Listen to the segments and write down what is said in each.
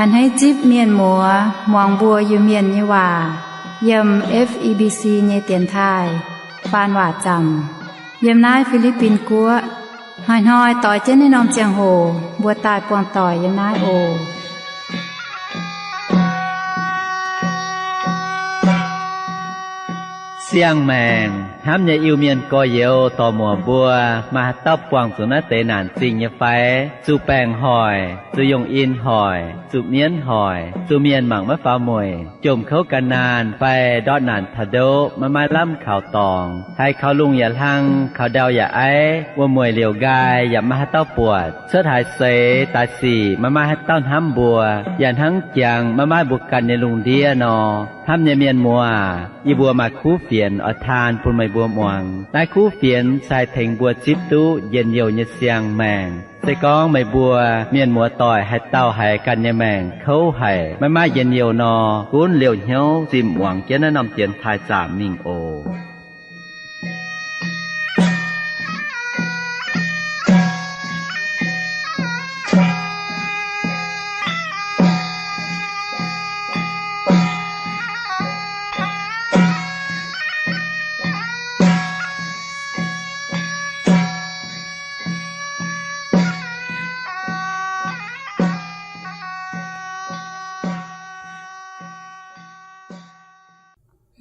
A'hneiv zipv mienh muoz muangx mbuo Iu-Mienh nyei waac yiem F E B C nyei dienx taaih faan waac zaamc, yiem naaiv Fi^li^bin Guoqv. Hnoi-hnoi doix jienv naaiv norm ziangh hoc mbuo daaih buangh doic yiem naaiv oc. Siang-maengc hnamv nyei Iu-Mienh gorx-youz dorc-muoc mbuo, maaih haaix dauh buangh zuqc naaiv deix naanc zingh nyei fai? Zuqc baengc hoic, zuqc yungh in hoic, zuqc mienv hoic, zuqc mienh mangc maiv faaux mueic, jomc kouv gan naanh fai ndortv naanc taux ndoqv maiv maaih lamh kaux dorngx, haiz kaux lungh yaac hlang, kaux ndau yaac aiv, wuom-mueic liouc nqaai yaac maiv maaih haaix dauh buatc, cuotv haaix seix daaih sic maiv maaih haaix dauh hnamv mbuo, yaac hnangv jangx maiv maaih mbuo ganh nyei lungh ndiev nor, hnamv nyei mienh muoz, yie mbuo maaih kuv fienx oix taan bun meih mbuo muangx. Naaiv kuv fienx se haih tengx mbuo zipv duqv njien-youh nyei siang-maengc. Se gorngv meih mbuo mienh muoz doic haaix dauh haiz ganh nyei maengc kouv haic, maiv maaih njien-youh nor, gunv liouh hnyouv zinh muangx jienv naaiv norm dienx taaih zaamc mingh oc.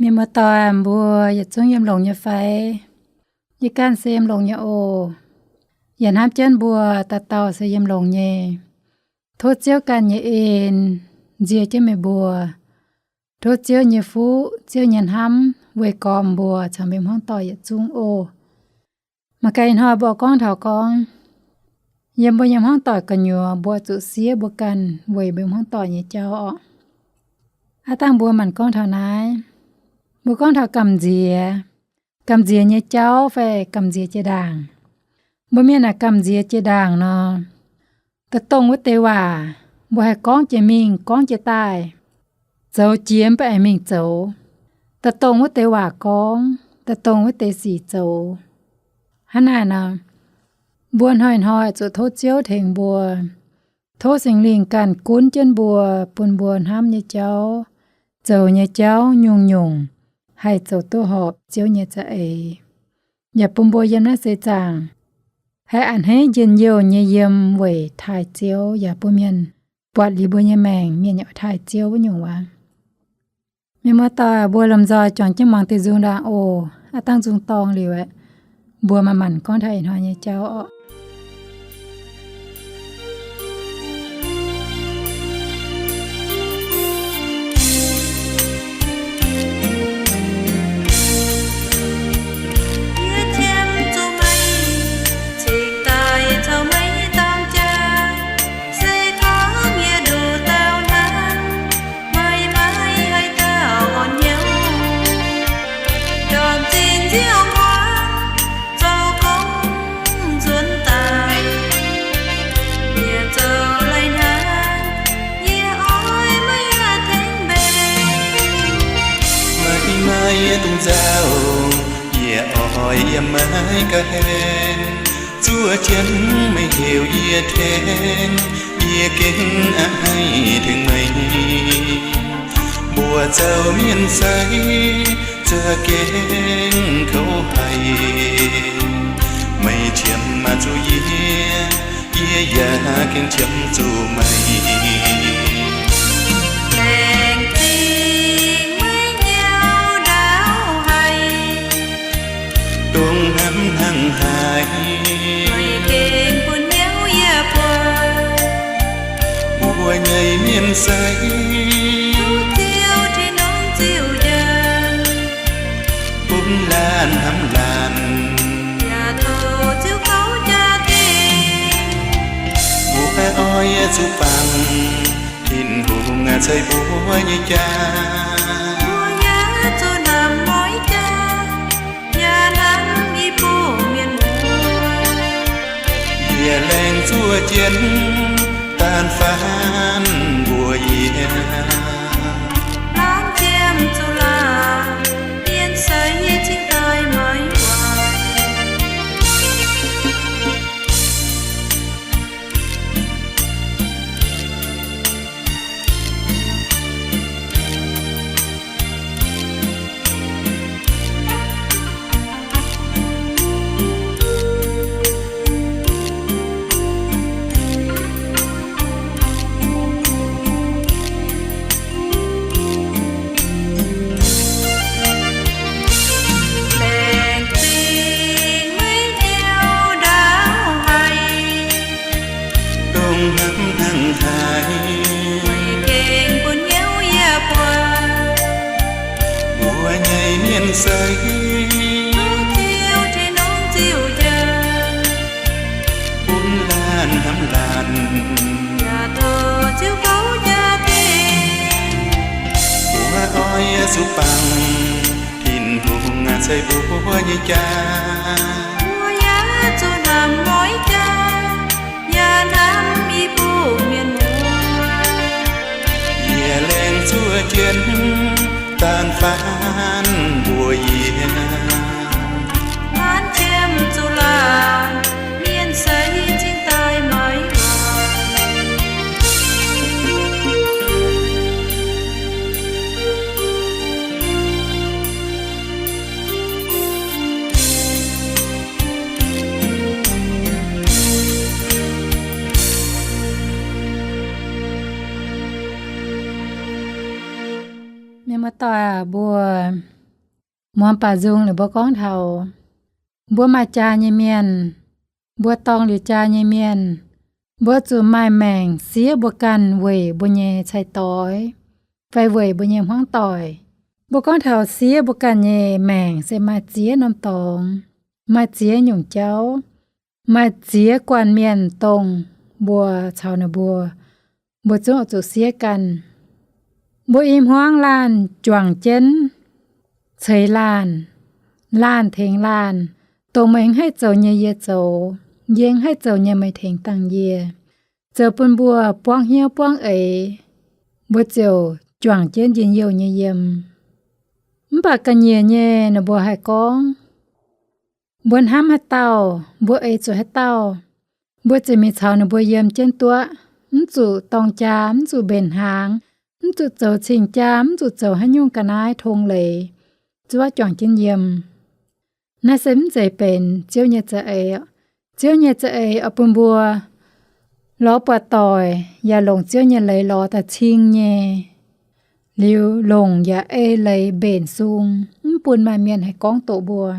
Mienh muoz-doic mbuo yietc zungv yiem longx nyei fai? Yie ganh se yiem longx nyei oc. Yaac hnamv jienv mbuo dauh dauh se yiem longx nyei. Tov Ziouv ganh nyei en nzie jienv meih mbuo. Tov Ziouv nyei fuqv, Ziouv nyei hnamv weih gormx mbuo caux mbuo hmuangv doic yietc zungv oc. Mangc gaax ih hnoi mbuo gorngv taux gorngv, yiem mbuo nyei hmuangv doic gu'nyuoz mbuo zuqc siev mbuo ganh weic mbuo hmuangv doic nyei jauv orqc. Aav dangh mbuo maanc gorngv taux naaiv, mbuo gorngv taux gamh nziex, gamh nziex nyei jauv fai gamh nziex jiex ndaangc. Mbuo mienh naaic gamh nziex jiex ndaangc nor, da'dongh wuov deix waac mbuo haih gorngv jiex mingh gorngv jiex daaih, zoux jiex mv baac aengx mingh zoux. Da'dongh wuov deix waac gorngv, da'dongh wuov deix sic zoux. Hnangv naaic nor, mbuo hnoi-hnoi zuqc tov Ziouv tengx mbuo. Tov Singx Lingh ganh gunv jienv mbuo, bun mbuo hnamv nyei jauv, zoux nyei jauv nyungc-nyungc haih zoux duqv horpc Ziouv nyei za'eix, yaac bun mbuo yiem naaiv seix zaangc haih a'hneiv njien-youh nyei yiem weic taaih Ziouv, yaac bun mienh buatc liuz mbuo nyei maengc mienh yaac taaih Ziouv wuov nyungc waac. Mienh muoz-doic mbuo lomh nzoih juangc jienv muangx diuh nzung ndaangc oc. Aav dangh nzung dorng liuz aeqv, mbuo maaih maanc gorngv taux ih hnoi nyei jauv orqc. Maiv maaih yie dungx nzauh, yie oix yiem maiv ga'hlen. Zuov jienv meih heuc yie tengx, yie gengh a'hneiv tengx meih. Mbuo zoux mienh sai, za'gengh kouv haic. Meih qiemx maiv zuqc yie, yie yaac gengh qiemx zuqc meih. Laengz zingh meih nyei ndaauv haic, dongh hnamv hnangv haaix, meih gengh bun hnyouv yie buatc. Mbuo nyei mienh sai, duqv Ziouv Tin-Hungh ziuc njaaux, bun laanh hnamv laanh, yaac tov Ziouv gauh jaa dingc. Mbuo oix zuqc bangc Tin-Hungh ceix mbuo nyei jaa. Mbuo yaac zuqc hnamv mueiz jaa, yaac hnamv i buoz mienh muoz. Yie laengz zuov jienv, daan faan mbuox yie, laanh ziemx zuqc laauc. Mienh seix, Ziouv tengx norm ziuh jaa, bun laanh hnamv laanh, yaac tov Ziouv gauh jaa dingc. Mbuo oix zuqc bangc Tin-Hungh se mbuo nyei jaa. Mbuo yaac zuqc hnamv mueiz jaa, yaac hnamv i buo mienh muoz. Yie laengz zuov jienv, daan faan mbuox yie, laanh qiemx zuqc laanh, mienh seix cingx daaih maiv waaic. Mienh muoz-doic aac, mbuo muangx baaux nzung liuz mbuo gorngv taux mbuo maaih jaa nyei mienh, mbuo dorng liuz jaa nyei mienh, mbuo zuqc maaih maengc siev mbuo ganh weic mbuo nyei cai-doix fai weic mbuo nyei hmuangv doic. Mbuo gorngv taux siev mbuo ganh nyei maengc se maaih ziex norm dorngx, maaih ziex nyungc jauv, maaih ziex guanh mienh dongh mbuo caux ninh mbuo, mbuo zungv oix zuqc siev ganh. Mbuo i hmuangv laanh juangc jienv, ceix laanh, laanh tengx laanh, dongh meih mv haih zoux nyei yie zoux, yie mv haih zoux nyei meih tengx dangh yie, zoux bun mbuo buangv hnyouv buangv eix, mbuo ziouc juangc jienv njien-youh nyei yiem. Mv baac ga'nyiec nyei ninh mbuo haih gorngv, mbuo hnamv haaix dauh, mbuo eix zuqc haaix dauh, mbuo ziouc mingh caux ninh mbuo yiem jienv duqv, mv zuqc dorng jaa, mv zuqc mbenc hnaangx, mv zuqc zoux cing-jaa, mv zuqc zoux haaix nyungc ga'naaiv tong leiz, zuov juangc jienv yiem. Naaiv se mv zeiz benx Ziouv nyei za'eix. Ziouv nyei za'eix oix bun mbuo lorz buatc doic yaac longc Ziouv nyei leiz lorz daaih cing nyei, liuz longc yaac ei leiz mbenc sung, mv bun maaih mienh haih gorngv doqc mbuo,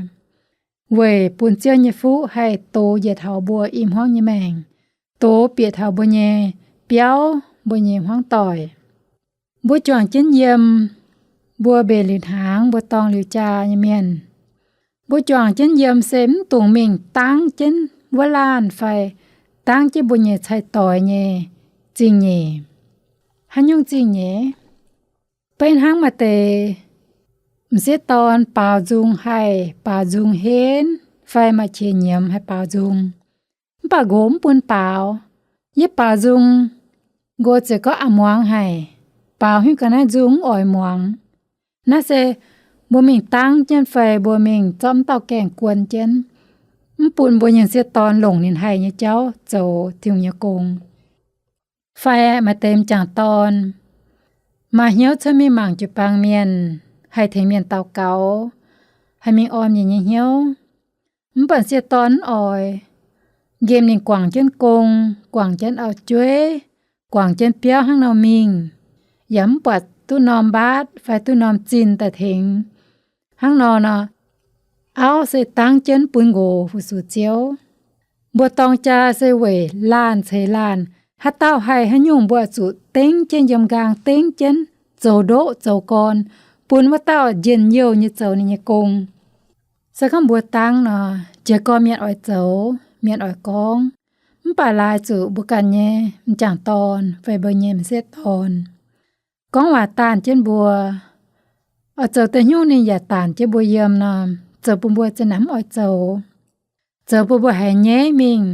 weic bun Ziouv nyei fuqv haih dox njiec taux mbuo i hmuangv nyei maengc, dox bieqc taux mbuo nyei biauv, mbuo nyei hmuangv doic. Mbuo juangc jienv yiem, mbuo mbenc liuz hnaangx, mbuo dorng liuz jaa nyei mienh, mbuo juangc jienv yiem se mv dungx mingh dangv jienv wuov laanh fai dangv jienv mbuo nyei cai-doix nyei zingh nyeic, haaix nyungc zingh nyeic. Beiv hnangv maaih deix m'sieqv dorn baaux nzung haih baaux nzung henv fai maaih qiex nyiemz haih baaux nzung. Mv baac nqox mv bun baaux. Yie baaux nzung, nqox ziouc gorngv, a'muangx haic, baaux haaix nyungc ga'naaiv nzung mv oix muangx. Naaiv se mbuo mingh dangv jienv fai mbuo mingh zorqv m'dauh gaengh guon jienv, mv bun mbuo nyei m'sieqv dorn longc ninh haih nyei jauv zoux Tin-Hungh nyei gong. Fai maaih deix m'jangc dorn maaih hnyouv cuotv mingh mangc jiu-baang mienh, haih tengx mienh daux gaux, haih mingh orn mienh nyei hnyouv. Mv baac m'sieqv dorn mv oix, nqemh ninh guangc jienv gong, guangc jienv auv-jueiv, guangc jienv biauv hnangv nor mingh, yaac mv buatc duqv norm mbaatv fai duqv norm zinh daaih tengx. Hnangv nor nor, auv se dangv jienv bun nqox fu-sux Ziouv. Mbuo dorng jaa se weic laanh ceix laanh, haaix dauh haih haaix nyungc mbuo zuqc dengv jienv yiem nqaang, dengv jienv zoux ndoqv zoux gorn, bun wuov dauh njien-youh nyei zoux ninh nyei gong. Se gorngv mbuo dangv nor, jiez gorn mienh oix zoux, mienh oix gorngv, mv baac laaix zuqc mbuo ganh nyei m'jangc dorn fai mbuo nyei m'sieqv dorn gorngv waac daanh jienv mbuo, oix zoux deix nyungc ninh yaac daanc jienv mbuo yiem nor, zoux bun mbuo za'naaic mv oix zoux. Zoux bun mbuo haiz nyaiv mingh,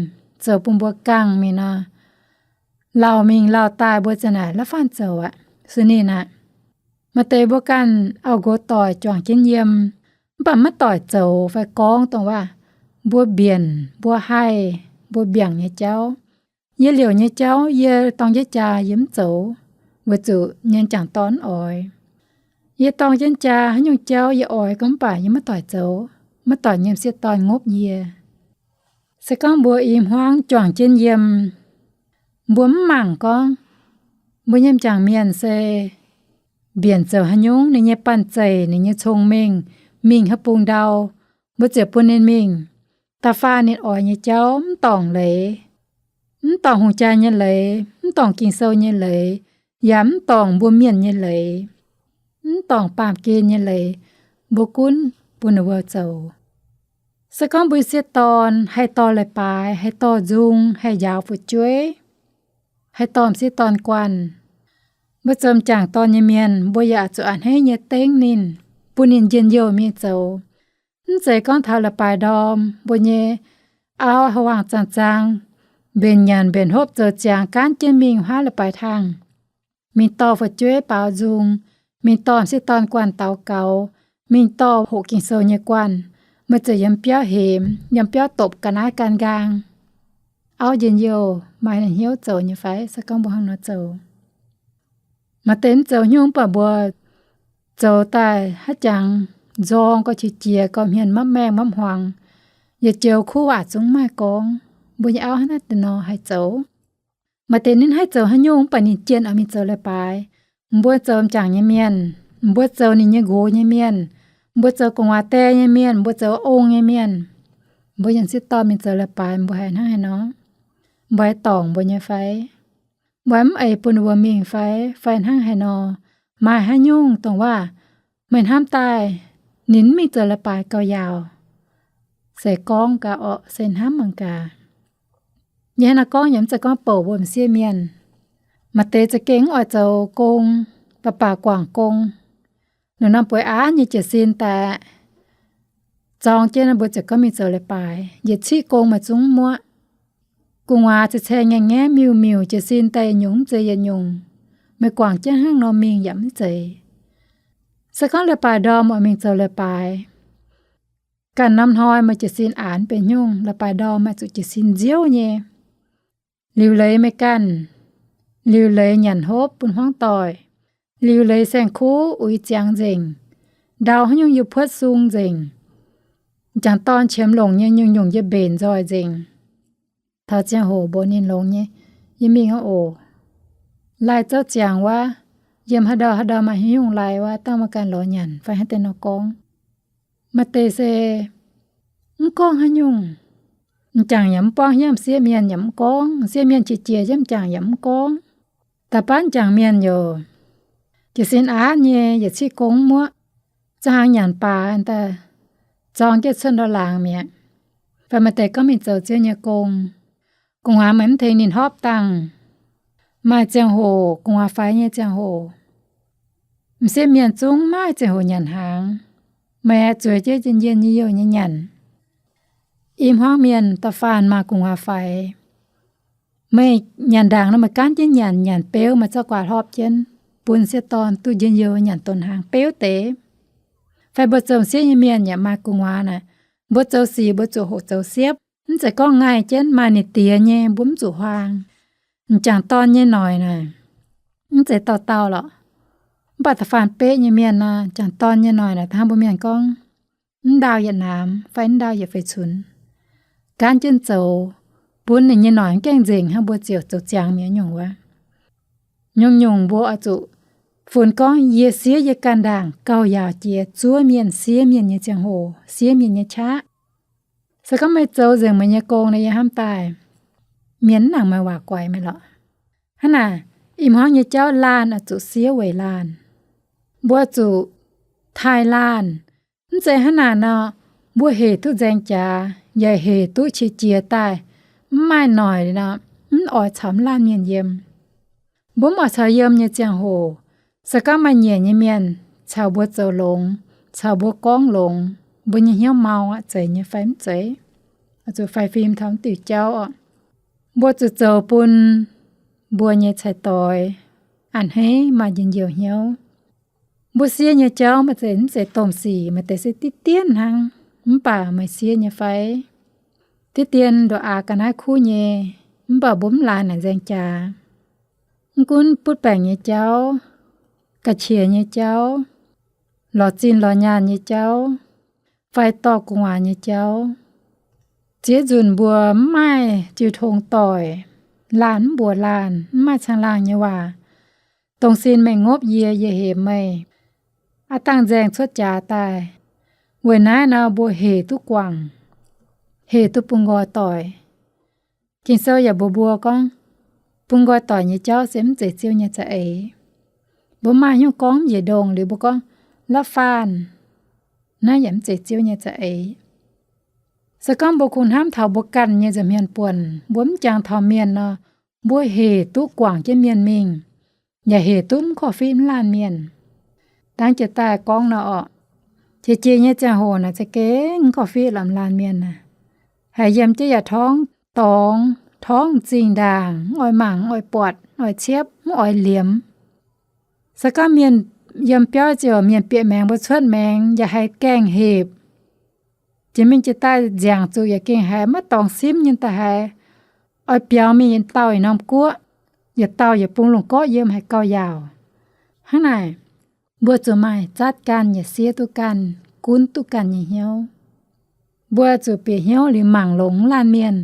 zoux bun mbuo gangh mingh nor, lauh mingh lauh daaih mbuo za'naaic la'faanh zoux aqv. Se ninh aqv. Maaih deix mbuo ganh auv-nqox doic juangc jienv yiem, mv baac maiv doic zoux fai gorngv dongh waac mbuo mbienc, mbuo haih, mbuo mbiaangc nyei jauv. Yie liouc nyei jauv yie dorng jienv jaa yie mv zoux, weic zuqc nyei m'jangc dorn mv oix. Yie dorng jienv jaa haaix nyungc jauv yie oix gorngv, mv baac yie maiv doic zoux, maiv doic nyei m'sieqv dorn ngopv yie. Se gorngv mbuo i hmuangv juangc jienv yiem, mbuo mv mangc gorngv mbuo nyei m'jangc mienh se mbienc zoux haaix nyungc, ninh nyei banh zeic, ninh nyei cong-mengh, mingh haaix bung ndau, mbuo ziouc bun ninh mingh. Da'faanh ninh oix nyei jauv mv dorngc leiz, mv dorngc hungh jaa nyei leiz, mv dorngc Ging-Sou nyei leiz, yaac mv dorngc mbuo mienh nyei leiz, mv dorngc baamh gen nyei leiz, mbuo gunv bun ninh mbuo zoux. Se gorngv mbuo sieqv dorn haih dorh leiz-baaix, haih dorh nzung, haih njaaux fu'jueiv, haih dorh m'sieqv dorn guanh, mbuo zoux m'jangc dorn nyei mienh, mbuo yaac zuqc a'hneiv nyei dengv ninh, bun ninh njien-youh mingh zoux. Mv zeiz gorngv taux leiz-baaix ndorm mbuo nyei auv haaix waangh zaangh zaang, mbenc nyanc mbenc hopv zoux ziangx gaanv jienv mingh huaav leiz-baaix tangh, mingh dorh fu'jueiv baaux nzung, mingh dorh m'sieqv dorn guanh daux gaux, mingh dorh hoqc Ging-Sou nyei guanh, meih ziouc yiem biauv hemx, yiem biauv dopc ga'naaiv gan nqaang. Auv njien-youh maaih hnyouv zoux nyei fai? Se gorngv mbuo hnangv nor zoux, maaih deix mv zoux haaix nyungc, mv baac mbuo zoux daaih haaix jangx nzorng gauh qiex jiez, gauh hmien mapv maengh mapv hmuangx, yietc joux kuv waac zungv maaih gorngv. Mbuo nyei auv hnangv naaiv deix nor haih zoux. Maaih deix ninh haih zoux haaix nyungc, mv baac ninh jienh oix mingh zoux leiz-baaix. Mbuo zoux m'jangc nyei mienh, mbuo zoux ninh nyei nqox nyei mienh, mbuo zoux gu'nguaaz die nyei mienh, mbuo zoux ong nyei mienh, mbuo yiem sieqv dorn mingh zoux leiz-baaix, mbuo haiz hnangv haaix nor? Mbuo haih dorngc mbuo nyei fai? Mbuo mv eix bun ninh mbuo mingh fai? Fai hnangv haaix nor? Maaih haaix nyungc dongh waac meih hnamv daaih ninh mv mingh zoux leiz-baaix gauh yaauc, se gorngv gaax orqc, se hnamv mangc gaax. Yie hnangv naaiv gorngv yaac mv zeiz gorngv bouc mbuo m'sieqv mienh. Maaih deix za'gengh mv oix zoux gong, baac baac guangc gong. Lungh norm bueix aqv nyei jiez sin daaih, zorng jienv mbuo ziouc gorngv mingh zoux leiz-baaix, yietc ciqv gong meih zungv mv muoqv. Gu'nguaaz ceix caeng ngaengv ngaengv miuc miuc, jiez sin daaih yietc nyungc mv zeiz yietc nyungc. Meih guangc jienv hnangv nor mingh yaac mv zeiz. Se gorngv leiz-baaix ndorm oix mingh zoux leiz-baaix, ganh norm hnoi meih jiez sin aanx benx nyungc, leiz-baaix ndorm meih zuqc jiez sin nziouv nyei. Liuc leiz meih ganh, liuc leiz nyanc hopv bun hmuangv doic, liuc leiz saeng-kuv uix ziangx nzengc, ndau haaix nyungc yie puotv sung nzengc, m'jangc dorn qiemx longc nyei nyungc-nyungc yie mbenc nzoih nzengc. Taux ziangh hoc mbuox ninh longx nyei, yie mingh oc. Laih zouv ziangx wuov, yiem haaix ndau haaix ndau maaih haaix nyungc laih wuov, dangh meih ganh lorz nyanc fai hnangv deix nor gorngv. Maaih deix se mv gorngv haaix nyungc. M'jangc yaac mv buangv hnyouv, m'sieqv mienh yaac mv gorngv, m'sieqv mienh qiex jiez jienv m'jangc yaac mv gorngv. Da'faanh m'jangc mienh yaac jiez sin aqv nyei, yietc ciqv gong mv muoqv, za'gengh haaix nyanc baac daaih zorng jienv cuotv ndor laangz mi'aqv. Fai maaih deix gorngv mingh zoux Ziouv nyei gong, gu'nguaaz meih mv tengx ninh hopv dangh. Maaih ziangh hoc gu'nguaaz faix nyei ziangh hoc, m'sieqv mienh zungv maaih ziangh hoc nyanc hnaangx. Meih aengx zueiz jienv njien-njien nyei youh nyei nyanc. I hmuangv mienh da'faanh maaih gu'nguaaz faix, meih nyanc ndaangc nor meih gaanv jienv nyanc, nyanc beuv meih zorqv guaax hlorpv jienv, bun sieqv dorn duqv njien-youh nyanc donx hnaangx beuv deix. Fai mbuo zoux m'sieqv nyei mienh yaac maaih gu'nguaaz naaic, mbuo zoux sic mbuo zuqc hoqc zoux siepv. Mv zeiz gorngv ngaih jienv maaih ninh diex nyei mbuo mv zuqc huaang. M'jangc dorn nyei noic naaic, mv zeiz dauh dauh lorqc. Mv baac da'faanh beqv nyei mienh nor, m'jangc dorn nyei noic naaic, da'hnangv mbuo mienh gorngv, mv ndaauh yietc naamx fai mv ndaauh yietc feix cunx, gaanv jienv zoux, bun ninh nyei noic mv gaengh nzengc hnangv, mbuo ziouc zoux ziangx mi'aqv nyungc wuov. Nyungc-nyungc mbuo oix zuqc funx gorngv yie siev yie ganh ndaangc gauh yaauc jiex zuov mienh siev mienh nyei ziangh hoc, siev mienh nyei qaqv. Se gorngv meih zoux nzengc meih nyei gong nor, yie hnamv daaih mienh mv nangc meih waac guaix meih lorqc. Hnangv naaic, i hmuangv nyei jauv laanh oix zuqc siev weic laanh. Mbuo zuqc taaih laanh. Mv zeiz hnangv naaic nor, mbuo hec duqv nzaeng jaax, yaac hec duqv qiex jiez daaih, mv maaih noic nor, mv oix caux mv laanh mienh yiem. Mbuo mv oix caux yiem nyei ziangh hoc, se gorngv maaih nyiec nyei mienh caux mbuo zoux longx, caux mbuo gorngv longx, mbuo nyei hnyouv mau aqv, zeiz nyei fai mv zeiz? Oix zuqc faix fim taux mv diuc jauv oc. Mbuo zuqc zoux bun mbuo nyei cai-doix a'hneiv maaih njien-youh hnyouv. Mbuo siev nyei jauv maaih deix mv zeiz domh sic, maaih deix se diqv dien hnangv, mv baac meih siev nyei fai? Diqv dien ndoqc aax ga'naaiv kuv nyei, mv baac mbuo mv laanh naaic nzaeng jaax. Mv gunv butv baengc nyei jauv, ga'qiex nyei jauv, lorz zinh lorz nyaanh nyei jauv, fai dorh gu'nguaaz nyei jauv, ziex nzunc mbuo mv maaih jiu tong doic, laanh mv mbuox laanh, mv maaih caangh laangh nyei waac, dongh sin meih ngopv yie, yie hemx meih, aav dangh nzaeng cuotv jaax daaih. Weic naaiv nor mbuo hec duqv guangc, hec duqv bun nqoi doic. Ging-Sou yaac mbuox mbuo gorngv, bun nqoi doic nyei jauv se mv zeiz Ziouv nyei za'eix. Mbuo maaih hnyouv gorngv njiec ndongh liuz mbuo gorngv, la'faanh Naaiv yaac mv zeiz Ziouv nyei za'eix. Se gorngv mbuo kungx hnamv taux mbuo ganh nyei nza'hmien buonc, mbuo mv jangx taux mienh nor, mbuo hec duqv guangc jienv mienh mingh, yaac hec duqv mv korv-fiqv mv laanh mienh. Dangv jiex daaih gorngv nor orqc, jiex jiex nyei ziangh hoc naaic za'gengh mv korv-fiqv lorqc mv laanh mienh aac. Haiz yiem jienv yaac torngv dorngx, torngv m'zing ndaangc, mv oix mangc, mv oix buatc, mv oix ciepv, mv oix liemx. Se gorngv mienh yiem biauv ziouc mienh bieqc maengx mbuo cuotv maengx yaac haiz gaengh hepc. Jiex mingh jiex daaih nziangc zuqc yaac gengh haiz maiv dorngx simv nyei daaih haiz oix biaux mingh yietc dauh yietc norm guoqv, yietc dauh yietc bung lungh gorqv yiem haiz gauh yaauc. Hnangv naaic, mbuo zuqc maaih zatv ganh yaac siev duqv ganh, gunv duqv ganh nyei hnyouv. Mbuo zuqc bieqc hnyouv liuz mangc longx mv laanh mienh,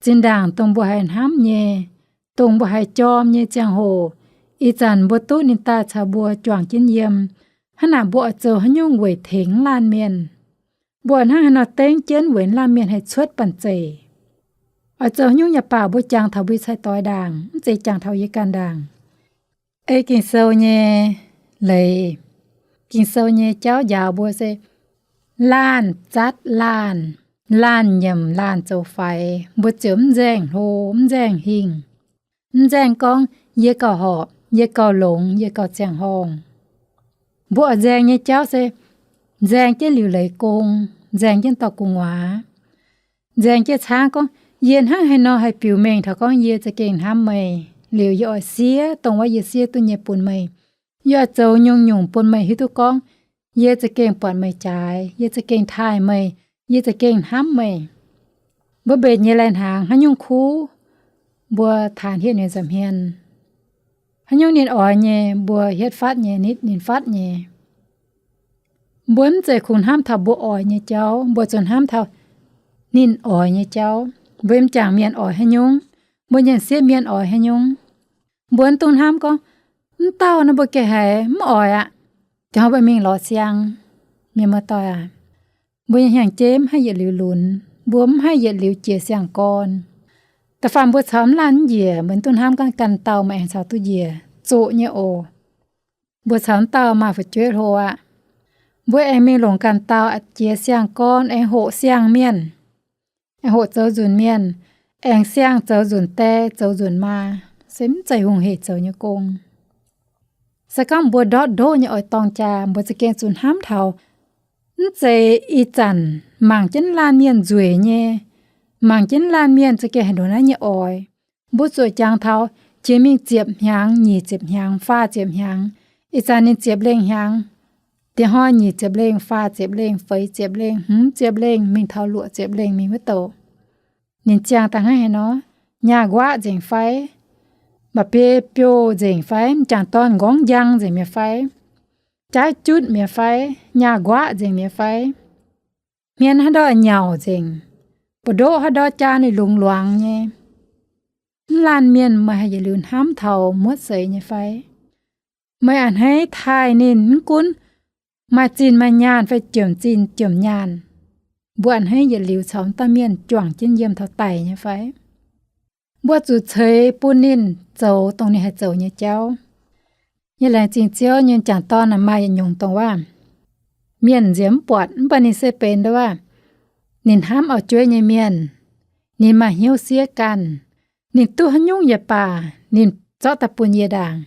zinh ndaangc dongh mbuo haiz hnamv nyei, dongh mbuo haiz jorm nyei ziangh hoc, ih zanc mbuo duqv ninh daaih caux mbuo juangc jienv yiem, hnangv naaic mbuo oix zoux haaix nyungc weic tengx mv laanh mienh? Mbuo hnangv haaix nor dengv jienv weic mv laanh mienh haih cuotv banh zeic? Oix zoux haaix nyungc yaac baac mbuo jangx taux mbuo nyei cai-doix ndaangc, mv zeiz jangx taux yie ganh ndaangc. Ei Ging-Sou nyei leiz, Ging-Sou nyei jauv njaaux mbuo se, laanh zatv laanh, laanh nyiemc laanh zoux faix, mbuo ziouc mv nzaeng hlo, mv nzaeng hingh, mv nzaeng gorngv, yie gauh horpc, yie gauh longx, yie gauh ziangh horngh. Mbuo oix nzaeng nyei jauv se nzaeng jienv liuc leiz gong, nzaeng jienv dauh gu'nguaaz, nzaeng jienv caangv gorngv, yie hnangv haaix nor haih biux mengh taux gorngv yie za'gengh hnamv meih, liuz yie oix siev dongh wuov yie siev duqv nyei bun meih. Yie oix zoux nyungc-nyungc bun meih hiuv duqv gorngv yie za'gengh buatc meih jaaix, yie za'gengh taaih meih, yie za'gengh hnamv meih. Mbuo mbenc nyei lai hnaangx haaix nyungc kuv, mbuo taanx hietv ninh nza'hmien. Haaix nyungc ninh oix nyei, mbuo hietv fatv nyei, nitv ninh fatv nyei. Mbuo mv zeiz kungx hnamv taux mbuo oix nyei jauv, mbuo zuqc hnamv taux ninh oix nyei jauv. Mbuo yiem jangc mienh oix haaix nyungc, mbuo nyei sieqv mienh oix haaix nyungc. Mbuo mv dungx hnamv gorngv, mv dauh naaiv mbuo gengh haiz mv oix aqv, jangx mbuo mingh lorz siang. Mienh muoz-doic aac, mbuo nyei hnyangx-jeiv mv haih yietc liuz lunx, mbuo mv haih yietc liuz jiex siang-gorn. Da'faanh mbuo caux mv laanh mv njiec, mbuo mv dungx hnamv gorngv ganh dauh maaih aengx caux duqv njiec, zoqc nyei oc. Mbuo caux mv dauh maaih fu'jueiv hlo aqv. Mbuo aengx mingh longc ganh dauh jiex siang-gorn, aengx hoqc siang-mienh, aengx hoqc zoux nzunc mienh, aengx siang zoux nzunc die, zoux nzunc maa, se mv zeiz hungh hec zoux nyei gong. Se gorngv mbuo ndortv ndoqv nyei oix dorng jaa, mbuo za'gengh zuqc hnamv taux mv zeiz ih zanc mangc jienv laanh mienh nzueic nyei, mangc jienv laanh mienh za'gengh haaix nduqc naaiv nyei oix. Mbuo zuqc jangx taux jiex mingh ziepc hnyangx, nyic ziepc hnyangx, faah ziepc hnyangx. Ih zanc ninh ziepc lengh hnyangx, diex hnoi nyic ziepc lengh, faah ziepc lengh, feix ziepc lengh, hmz ziepc lengh, mingh taux luoqc ziepc lengh mingh wuov douc. Ninh ziangh daaih hnangv haaix nor? Nyaah nquaqv nzengc fai? Mba'biei biouh nzengc fai? M'jangc dorn nqorngv njang nzengc mi'aqv fai? Jaaiv jutv mi'aqv fai? Nyaah nquaqv nzengc mi'aqv fai? Hmien haaix ndorf nyauc nzengc, mbu'ndoqv haaix ndorf jaa ninh lungx luangx nyei. Mv laanh mienh meih haih yietc liuz hnamv taux muotv seix nyei fai? Meih a'hneiv taaih ninh mv gunv maaih zinh maaih nyaanh fai jomc zinh jomc nyaanh, mbuo a'hneiv yietc liuz caux dauh mienh juangc jienv yiem taux daic nyei fai? Mbuo zuqc ceix bun ninh zoux dongh ninh haih zoux nyei jauv. Yie laengz zingh Ziouv nyei m'jangc dorn naaic maaih yietc nyungc dongh waac, mienh nziex mv buatc mv baac ninh se benx ndau waac, ninh hnamv auv-jueiv nyei mienh, ninh maaih hnyouv siev ganh, ninh duqv haaix nyungc yaac baac ninh zorqv daaih bun yie ndaangc.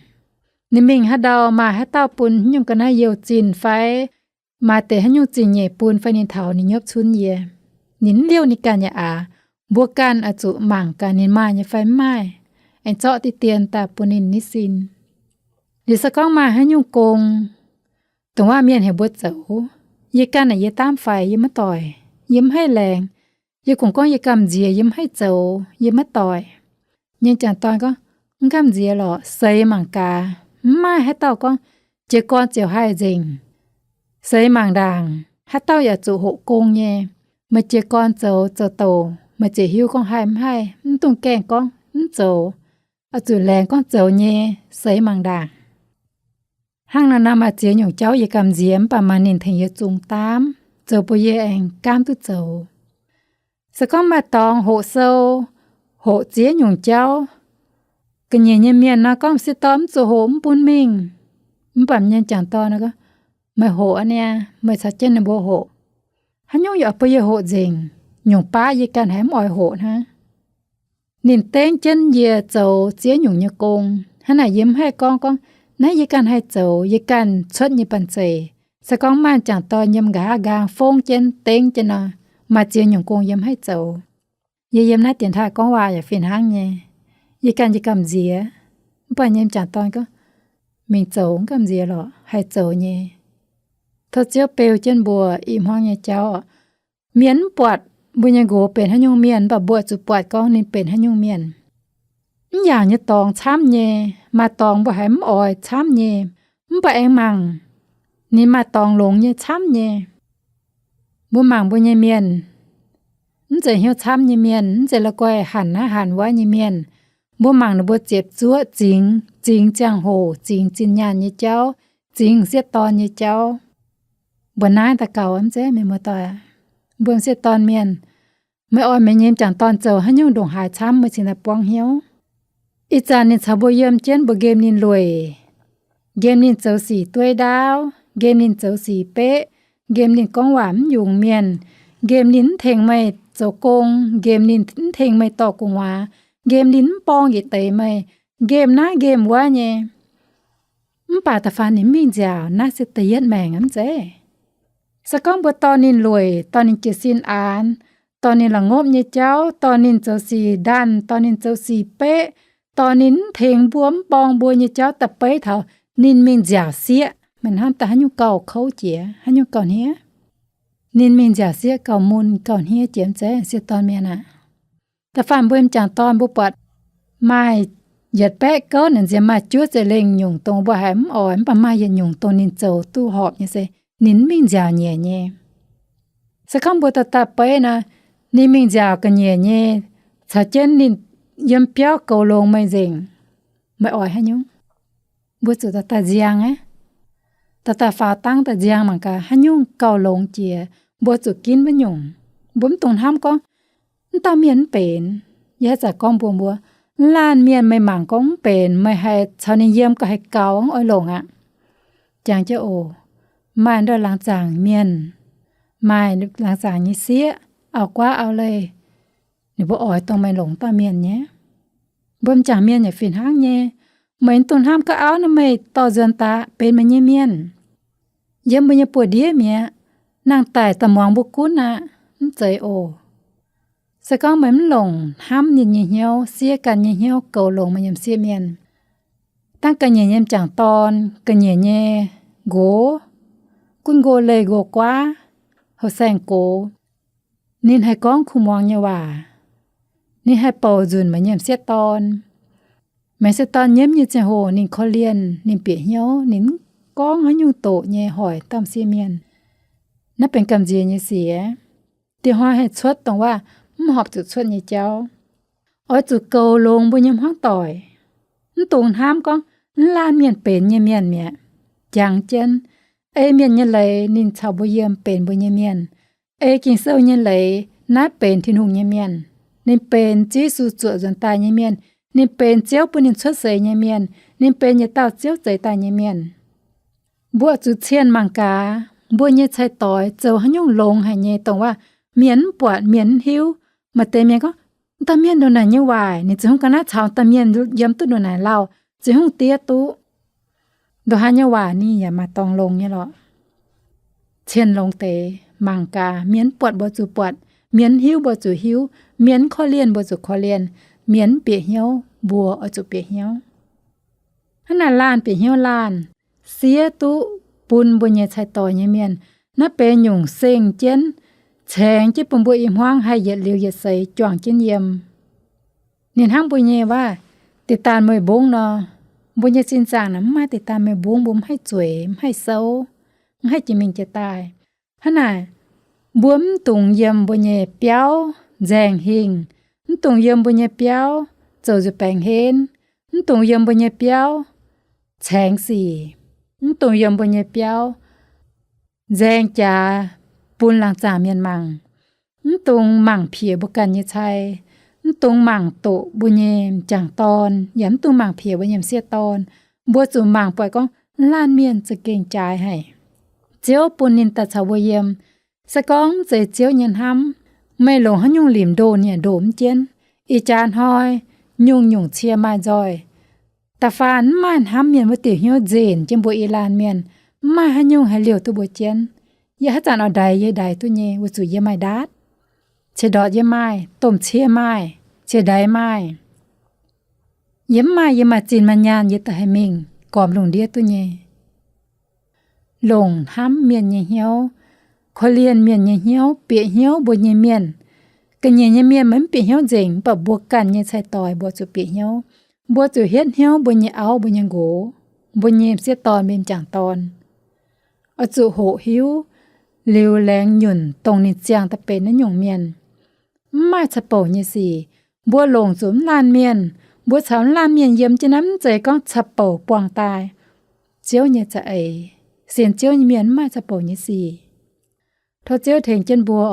Ninh mingh haaix ndau maaih haaix dauh bun haaix nyungc ga'naaiv youh zinh fai maaih deix haaix nyungc zingh nyeic bun fai ninh taux ninh nyopv cunv yie. Ninh mv liouh ninh ganh yaac aax, mbuo ganh oix zuqc mangc gaax ninh maaih nyei fai mv maaih, aengx zorqv diqv dien daaih bun ninh nitv sin. Liuz se gorngv maaih haaix nyungc gong, dongh waac mienh heuc mbuo zoux, yie ganh naaic yie daamv faix yie maiv doic, yie mv haih laengz. Yie kungx gorngv yie gamh nziex yie mv haih zoux, yie maiv doic. Nyei m'jangc dorn gorngv, mv gamh nziex lorqc, seix mangc gaax. Mv maaih haaix dauh gorngv jiez gorn ziouc haih nzengc. Seix mangc ndaangc, haaix dauh yaac zuqc hoqc gong nyei. Meih jiez gorn zoux zoux douc meih ziouc hiuv gorngv haih mv haih, mv dungx gaengh gorngv mv zoux. Oix zuqc laengz gorngv zoux nyei, seix mangc ndaangc. Hnangv naaiv nor maaih ziex nyungc jauv yie gamh nziex mv baac maaih ninh tengx yie zungx daamv, zoux bun yie aengx gaamv duqv zoux. Se gorngv maaih dorngx hoqc sou, hoqc ziex nyungc jauv, ga'nyiec nyei mienh nor gorngv m'sieqv dorn mv zuqc hoqc, mv bun mingh. Mv baac nyei m'jangc dorn nor gorngv, meih hoqc aqv niaa, meih caux jienv ninh mbuo hoqc. Haaix nyungc yaac oix bun yie hoqc nzengc, nyungc baav yie ganh haiz mv oix hoqc hnangv. Ninh dengv jienv yie zoux ziex nyungc nyei gong. Hnangv naaic yie mv haih gorngv, gorngv, naaiv yie ganh haih zoux, yie ganh cuotv nyei banh zeic. Se gorngv maaih jangc dorn yiem nqa'haav nqaang fongv jienv, dengv jienv nor, maaih ziex nyungc gong yie mv haih zoux. Yie yiem naaiv dienx taaih gorngv waac yaac fih hnangv nyei. Yie ganh yie gamh nziex. Mv baac yiem jangc dorn gorngv, mingh zoux, mv gamh nziex lorqc, haih zoux nyei. Tov Ziouv beu jienv mbuo i hmuangv nyei jauv. Mienh mv buatc mbuo nyei nqox benx haaix nyungc mienh, mv baac mbuo zuqc buatc gorngv ninh benx haaix nyungc mienh. Mv yaac nyei dorngx camv nyei, maaih dorngx mbuo haiz mv oix camv nyei, mv baac aengx mangc ninh maaih dorngx longx nyei camv nyei. Mbuo mangc mbuo nyei mienh, mv zeiz hnyouv camv nyei mienh, mv zeiz la'guaih hanc naaiv hanc wuov nyei mienh. Mbuo mangc ninh mbuo ziepc zuoqv zingx, zingx ziangh hoc, zingx zinh nyaanh nyei jauv, zingx sieqv dorn nyei jauv. Mbuo naaiv daaih gaux mv zeiz, mienh muoz-doic, mbuo sieqv dorn mienh, meih oix meih nyei m'jangc dorn zoux haaix nyungc ndongc haaix camv meih cingx daaih buangv hnyouv. Ih zanc ninh caux mbuo yiem jienv, mbuo nqemh ninh lueic, nqemh ninh zoux sic dueiv ndaauv, nqemh ninh zoux sic beqv, nqemh ninh gorngv waac mv yungz mienh, nqemh ninh mv tengx meih zoux gong, nqemh ninh mv tengx meih dorh gu'nguaaz, nqemh ninh mv borng yietc deix meih, nqemh naaiv nqemh wuov nyei. Mv baac da'faanh ninh mv mingh nziaauc, naaiv se da'yietv maengc mv zeiz. Se gorngv mbuo dorh ninh lueic, dorh ninh jiez sin aanx, dorh ninh la'ngopv nyei jauv, dorh ninh zoux sic ndaanh, dorh ninh zoux sic beqv, dorh ninh mv tengx mbuo, mv borng mbuo nyei jauv da'beiv taux ninh mingh nziaauc sieqv, meih hnamv daaih haaix nyungc gauh kouv jiex, haaix nyungc gauh hniev? Ninh mingh nziaauc sieqv gauh mun gauh hniev jiex mv zeiz, sieqv dorn mienh aac. Da'faanh mbuo m'jangc dorn mbuo buatc maaih yietc baeqv gouv naaic nziex maaih juov zeiv lengh nyungc dongh mbuo haiz mv oix, mv baac maaih yietc nyungc dongh ninh zoux duqv horpc nyei se ninh mv mingh nziaauc nyeic nyei. Se gorngv mbuo dorh daaih beiv nor, ninh mingh nziaauc ga'nyiec nyei, caux jienv ninh yiem biauv goux longx meih nzengc, meih oix haaix nyungc? Mbuo zuqc dorh daaih nziang aqv. Dorh daaih faaux dangv daaih nziang mangc gaax haaix nyungc gauh longx jiex, mbuo zuqc ginv wuov nyungc. Mbuo mv dungx hnamv gorngv, mv dauh mienh mv benx. Yie haaix zanc gorngv mbuox mbuo, laanh mienh meih mangc gorngv mv benx, meih haih caux ninh yiem gauh haih gaux, mv oix longc aqv. Jangx jienv oc. Maaih ndoih laangz zaangc mienh, maaih laangz zaangc nyei sieqv, auv-guaav auv-leih, ninh mbuo oix dongh meih longc dauh mienh nyei. Mbuo m'jangc mienh yaac fih hnangv nyei. Meih mv dungx hnamv ga'auv naaiv meih dorh nzuonx daaih benx meih nyei mienh, yiem mbuo nyei buoz-ndiev mi'aqv, nangh daic daaih muangx mbuo gunv aqv. Mv zeiz oc. Se gorngv meih mv longc hnamv ninh nyei hnyouv, siev ganh nyei hnyouv goux longx meih nyei m'sieqv mienh, dangv ga'nyiec nyei m'jangc dorn, ga'nyiec nyei nqox, gunv nqox leih nqox guaav, houh saeng gox, ninh haih gorngv kuv muangx nyei waac, ninh haih bouc nzunc meih nyei m'sieqv dorn. Meih m'sieqv dorn nyiemv nyei ziangh hoc ninh korv-lienh, ninh bieqc hnyouv, ninh mv gorngv haaix nyungc doqc nyei hoic dauh m'sieqv mienh. Naaiv benx gamh nziex nyei sic. Diex hnoi haih cuotv dongh waac mv horpc zuqc cuotv nyei jauv. Oix zuqc goux longx mbuo nyei hmuangv doic. Mv dungx hnamv gorngv mv laanh mienh benx nyei mienh mi'aqv. Jangx jienv, ei mienh nyei leiz ninh caux mbuo yiem benx mbuo nyei mienh. Ei Ging-Sou nyei leiz naaiv benx Tin-Hungh nyei mienh. Ninh benx Ziouv Yesu zuoqc nzuonx daaih nyei mienh. Ninh benx Ziouv bun ninh cuotv seix nyei mienh. Ninh benx yietc dauh Ziouv zeix daaih nyei mienh. Mbuo zuqc cienh mangc gaax mbuo nyei cai-doix zoux haaix nyungc longx haic nyei, dongh waac mienh mv buatc, mienh mv hiuv. Maaih deix mienh gorngv, dauh mienh ndongc naaic nyei waaic, ninh ziouc hungh ga'naaiv caux dauh mienh yiem duqv ndongc naaic lauh, ziouc hungh diev duqv. Ndongc haaix nyei waac ninh yaac maaih dorngx longx nyei lorqc. Cienh longx deix mangc gaax, mienh mv buatc mbuo zuqc buatc, mienh mv hiuv mbuo zuqc hiuv, mienh mv korv-lienh mbuo zuqc korv-lienh, mienh mv bieqc hnyouv mbuo oix zuqc bieqc hnyouv. Hnangv naaic laanh bieqc hnyouv laanh, siev duqv bun mbuo nyei cai-doix nyei mienh. Naaiv benx nyungc seng jienv, caengx jienv bun mbuo i hmuangv haih yietc liuz yietc seix juangc jienv yiem. Ninh hnangv mbuo nyei waac, deix daanh meih mbungv nor, mbuo nyei sin zaangc naaic mv maaih deix daanh meih mbungv, mbuo mv haih zueiz, mv haih souv, mv haih jiex mingh jiex daaih. Hnangv naaic, mbuo mv dungx yiem mbuo nyei biauv nzaeng hingh, mv dungx yiem mbuo nyei biauv zoux nzuih baengc henv, mv dungx yiem mbuo nyei biauv caengx sic, mv dungx yiem mbuo nyei biauv nzaeng jaax bun laangz zaangc mienh mangc. Mv dungx mangc piex mbuo ganh nyei cai, mv dungx mangc doqc mbuo nyei m'jangc dorn, yaac mv dungx mangc piex mbuo nyei m'sieqv dorn. Mbuo zuqc mangc buatc gorngv laanh mienh za'gengh jaaix haic. Ziouv bun ninh daaih caux mbuo yiem. Se gorngv mv zeiz Ziouv nyei hnamv, meih longc haaix nyungc limc ndoh ninh yaac ndoh mv jienv. Ih jaax hnoi nyungc-nyungc cie maaih nzoih. Da'faanh mv maaih hnamv mienh wuov diuc hnyouv nzenc jienv mbuo i laanh mienh, mv maaih haaix nyungc haih liouh duqv mbuo jienv. Yie haaix zanc oix ndaix yie ndaix duqv nyei, weic zuqc yie maaih ndaatv. Ciex ndortc yie maaih, domh cie maaih, ciex ndaix maaih. Yie mv maaih, yie maaih zinh maaih nyaanh yie daaih haih mingh gormx lungh ndiev duqv nyei. Longc hnamv mienh nyei hnyouv, korv-lienh mienh nyei hnyouv, bieqc hnyouv mbuo nyei mienh. Ga'nyiec nyei mienh maiv bieqc hnyouv nzengc, mv baac mbuo ganh nyei cai-doix mbuo zuqc bieqc hnyouv. Mbuo zuqc hietv hnyouv mbuo nyei auv, mbuo nyei nqox, mbuo nyei sieqv dorn, mbuo nyei m'jangc dorn. Oix zuqc hoqc hiuv, liuz laengz nyunc dongh ninh ziangh daaih benx naaiv nyungc mienh. Mv maaih caqv-bouc nyei sic. Mbuo longc zuqc mv laanh mienh, mbuo caux mv laanh mienh yiem jienv naaiv mv zeiz gorngv caqv-bouc buangh daaih. Ziouv nyei za'eix, sienx Ziouv nyei mienh mv maaih caqv-bouc nyei sic. Tov Ziouv tengx jienv mbuo,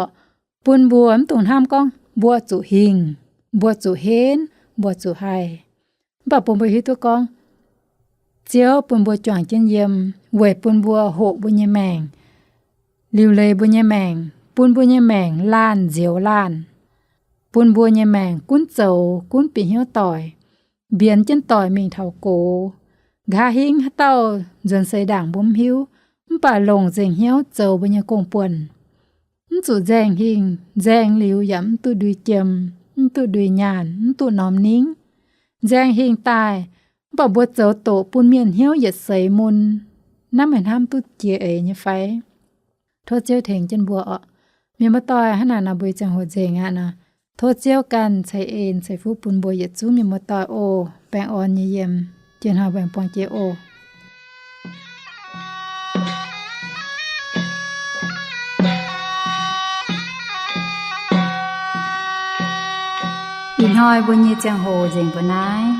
bun mbuo mv dungx hnamv gorngv mbuo zuqc hingh, mbuo zuqc henv, mbuo zuqc haih. Mv baac bun mbuo hiuv duqv gorngv, Ziouv bun mbuo juangc jienv yiem weic bun mbuo hoqc mbuo nyei maengc, liuc leiz mbuo nyei maengc, bun mbuo nyei maengc laanh nzioux laanh, bun mbuo nyei maengc gunv zoux gunv bieqc hnyouv doic, mbienx jienv doic mingh taux gox. Nqa'haav hingv haaix dauh nzuonx seix ndaangc mbuo mv hiuv, mv baac longc nzengc hnyouv zoux mbuo nyei gong-buonc. Mv zuqc nzaeng hingh, nzaeng liuz yaac mv duqv ndui jiem, mv duqv ndui nyaanh, mv duqv norm ningv. Nzaeng hingh daaih, mv baac mbuo zoux doqc bun mienh hnyouv yietc seix mun. Naaiv meih hnamv duqv jiex eix nyei fai? Tov Ziouv tengx jienv mbuo oc. Mienh muoz-doic, hnangv naaic nor mbuo ziangh hoc nzengc aqv nor. Tov Ziouv ganh ceix en ceix fuqv bun mbuo yietc zungv mienh muoz-doic oc. Baengh orn nyei yiem, jiex hnoi baengh buangh jiex oc. Ih hnoi mbuo nyei ziangh hoc nzengc mbuo naaiv.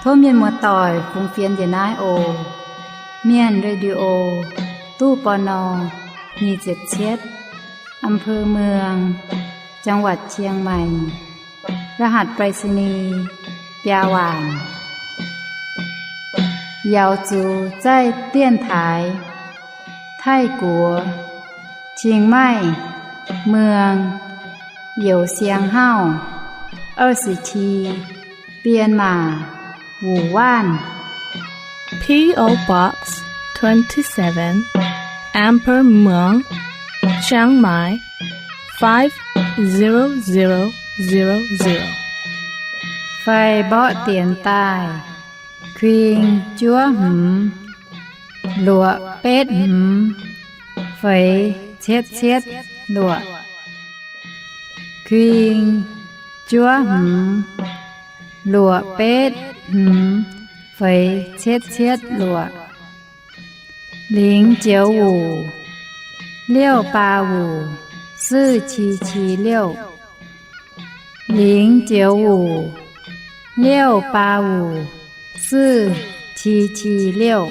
Tov mienh muoz-doic fungx fienx njiec naaiv oc. Mienh Radio, ตู้ ปณ. nyic ziepc cietv, อำเภอเมือง จังหวัดเชียงใหม่ รหัสไปรษณีย์ biaa waanc. 瑶族在电台 泰国 Chiang Mai เมือง Yau Siang Hau 二十七 Myanmar 五万. P O Box twenty-seven, Amber Muang, Chiang Mai, five zero zero zero zero. Fai mborqv dienx daaih, kuing juov hmz, luoqc betv hmz, feix cietv cietv luoqc. Kuing juov hmz, luoqc betv hmz, feix cietv cietv luoqc. 零九五 六八五 四七七六. 零九五 六八五 四七七六.